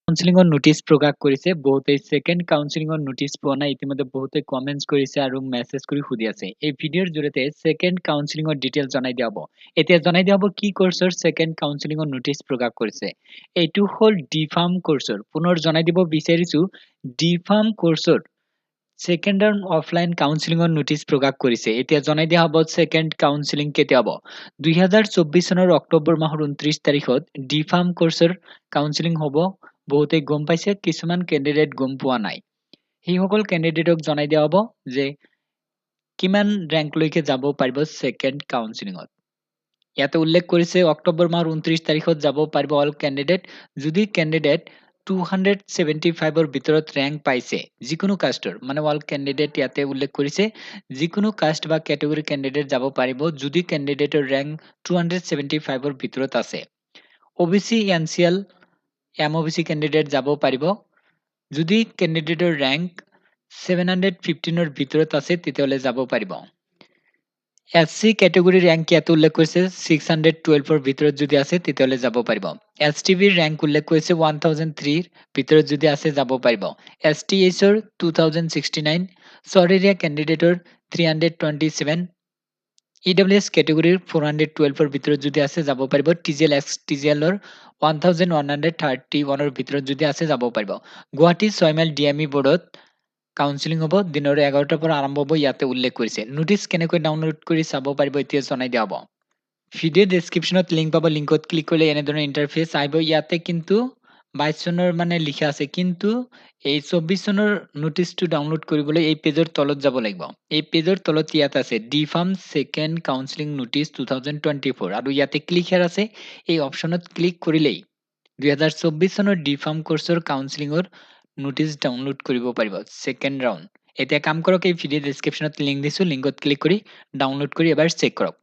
কাউন্সিলিঙৰ notice প্ৰকাশ কৰিছে। বহুতেই ছেকেণ্ড কাউন্সিলিঙৰ নটিচ পোৱা নাই। ইতিমধ্যে বহুতে কমেণ্টছ কৰিছে আৰু মেছেজ কৰি সুধি আছে। এই ভিডিঅ'ৰ জৰিয়তে ছেকেণ্ড কাউন্সিলিঙৰ ডিটেইল জনাই দিয়া হ'ব। এতিয়া জনাই দিয়া হ'ব কি কৰ্চৰ ছেকেণ্ড কাউন্সিলিঙৰ নটিচ প্ৰকাশ কৰিছে। এইটো হ'ল ডি ফাৰ্ম কৰ্চৰ। পুনৰ জনাই দিব বিচাৰিছো, ডি ফাৰ্ম কৰ্চৰ ছেকেণ্ড ৰাউণ্ড অফলাইন কাউন্সিলিঙৰ নটিচ প্ৰকাশ কৰিছে। এতিয়া জনাই দিয়া হ'ব ছেকেণ্ড কাউন্সিলিং কেতিয়া হ'ব। 2024 চনৰ অক্টোবৰ মাহৰ 29 তাৰিখত ডি ফাৰ্ম কৰ্চৰ কাউন্সিলিং হ'ব। বহুতেই গম পাইছে, কিছুমান কেণ্ডিডেট গম পোৱা নাই। সেইসকল কেণ্ডিডেটক জনাই দিয়া হ'ব যে কিমান ৰেংকলৈকে যাব পাৰিব ছেকেণ্ড কাউন্সিলিঙত। ইয়াতে উল্লেখ কৰিছে অক্টোবৰ মাহৰ 29 তাৰিখত যাব পাৰিব অল কেণ্ডিডেট, যদি কেণ্ডিডেট 275ৰ ভিতৰত ৰেংক পাইছে যিকোনো কাষ্টৰ, মানে অল কেণ্ডিডেট ইয়াতে উল্লেখ কৰিছে, যিকোনো কাষ্ট বা কেটেগৰী কেণ্ডিডেট যাব পাৰিব যদি কেণ্ডিডেটৰ ৰেংক 275ৰ ভিতৰত আছে। অ' B C, N C L, M অ' বি চি কেণ্ডিডেট যাব পাৰিব যদি কেণ্ডিডেটৰ ৰেংক 715ৰ ভিতৰত আছে, তেতিয়াহ'লে যাব পাৰিব। এছ চি কেটেগৰীৰ ৰেংক ইয়াতে উল্লেখ কৰিছে 612ৰ ভিতৰত যদি আছে, তেতিয়াহ'লে যাব পাৰিব। এছ টি বিৰ ৰেংক উল্লেখ কৰিছে 1003ৰ ভিতৰত যদি আছে, যাব পাৰিব। এছ টি এইচৰ 2069, ছৰেৰীয়া কেণ্ডিডেটৰ 327, ই ডাব্লিউ এছ কেটেগৰীৰ 412ৰ ভিতৰত যদি আছে, যাব পাৰিব। T G L, X T G এলৰ 1131ৰ ভিতৰত যদি আছে, যাব পাৰিব। Guwahati 6 mile D M E বৰ্ডত কাউন্সিলিং হ'ব, দিনৰ 11টাৰ পৰা আৰম্ভ হ'ব, ইয়াতে উল্লেখ কৰিছে। নটিচ কেনেকৈ ডাউনলোড কৰি চাব পাৰিব এতিয়া জনাই দিয়া হ'ব। ভিডিঅ' ডেছক্ৰিপশ্যনত লিংক পাব, লিংকত ক্লিক কৰিলে এনেধৰণৰ ইণ্টাৰফেচ আহিব। ইয়াতে কিন্তু 22 চনৰ মানে লিখা আছে, কিন্তু এই 24 চনৰ নটিচটো ডাউনলোড কৰিবলৈ এই পেজৰ তলত যাব লাগিব। এই পেজৰ তলত ইয়াত আছে D Pharm second counselling notice 2024 আৰু ইয়াতে ক্লিক here আছে। এই অপশ্যনত ক্লিক কৰিলেই 2024 চনৰ ডি ফাৰ্ম কৰ্চৰ কাউন্সিলিঙৰ নটিচ ডাউনলোড কৰিব পাৰিব, ছেকেণ্ড ৰাউণ্ড। এতিয়া কাম কৰক, এই ভিডিঅ' ডেছক্ৰিপশ্যনত লিংক দিছোঁ, লিংকত ক্লিক কৰি ডাউনলোড কৰি এবাৰ চেক কৰক।